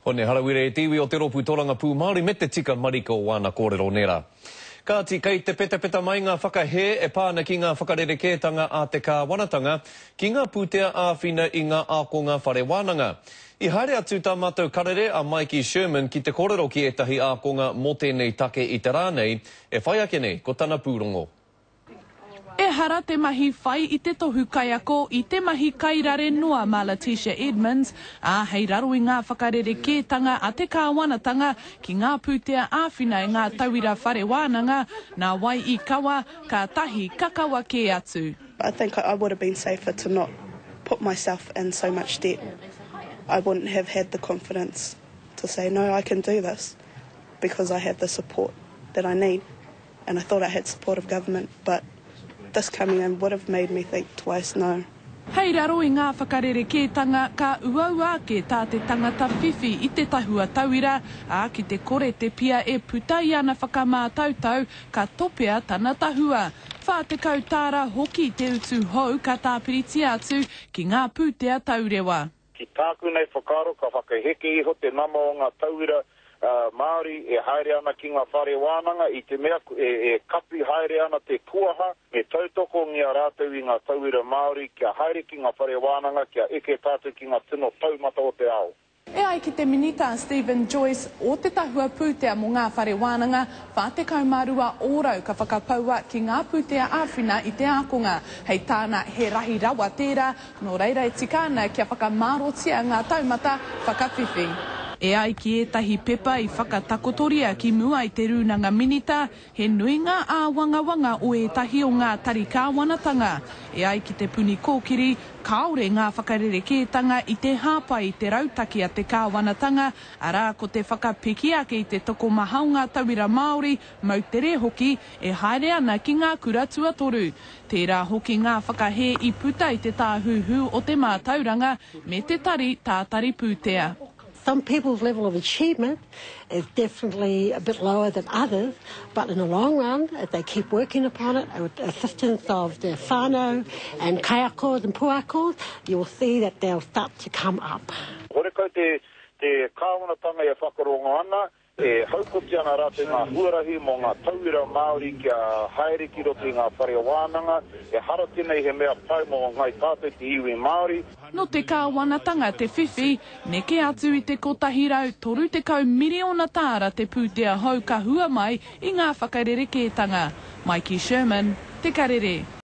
Hone Harawira e te iwi o te Rōpū Torangapū Māori me te tika marika o āna kōrero nē rā. Kāti, kei te petapeta mai ngā whakahē e pā ana ki ngā whakarerekētanga a te kāwanatanga ki ngā pūtea āwhina i ngā ākonga whare wānanga. I haere atu tā mātou karere a Maiki Sherman ki te kōrero ki ētahi ākonga mō tēnei take i te rā nei, e whai ake nei ko tana pūrongo. Ehara te mahi whai i te tohu kaiako i te mahi kairare noa mā Letitia Edmonds, ā, hei raro i ngā whakarerekētanga a te kāwanatanga ki ngā pūtea āwhina i ngā tauira whare wānanga, nā wai i kawa, kātahi ka kawa kē atu. I think I would have been safer to not put myself in so much debt. I wouldn't have had the confidence to say no I can do this because I have the support that I need. And I thought I had support of government but this coming in would have made me think twice no. Hei raro i ngā whakarerekētanga ka uaua ake tā te tangata whiwhi i te tahua tauira, ā, ki te kore te pia e puta i ana whakamātautau ka topea tana tahua. 40 tāra hoki te utu hou ka tāpiritia atu ki ngā pūtea taurewa. Ki tāku nei whakaaro ka whakaheke iho te nama o ngā tauira Māori e haere ana ki ngā whare wānanga i te mea e kapi haere ana te kuaha, me tautokongia rātou i ngā tauira Māori kia haere ki ngā whare wānanga kia eke tātou ki ngā tino taumata o te ao. E ai ki te Minita Steven Joyce o te Tahua Pūtea mō ngā Whare Wānanga, 42 ōrau ka whakapaua ki ngā pūtea āwhina i te ākonga. Hei tāna, he rahi rawa tērā, Nō reira e tika ana kia whakamārotia ngā taumata whakawhiwhi. E ai ki ētahi pepa i whakatakotoria ki mua i te Rūnanga Minita, he nui ngā āwangawanga o ētahi o ngā tari kāwanatanga. E ai ki Te Puni Kōkiri, kāore ngā whakarerekētanga i te hāpai i te rautaki a te kāwanatanga, arā, ko te whakapiki ake i te tokomaha o ngā tauira Māori, moutere hoki, e haere ana ki ngā kura tuatoru. Tērā hoki ngā whakahē i puta i te Tāhuhu o te Mātauranga me te Tari Tātari Pūtea. Some people's level of achievement is definitely a bit lower than others, but in the long run, if they keep working upon it with the assistance of their whānau and kaiako and pouako, you will see that they'll start to come up. Horekau te te kāwanatanga e whakarongo ana, E haukoti ana rātou ngā huarahi mō ngā tauira Māori kia haere ki roto i ngā whare wānanga. Ehara tēnei he mea pai mō Ngāi Tātou te iwi Māori. Nō te kāwanatanga te whiwhi, neke atu i te 130 miriona tāra te pūtea hou ka hua mai i ngā whakarerekētanga. Maiki Sherman, Te Karere.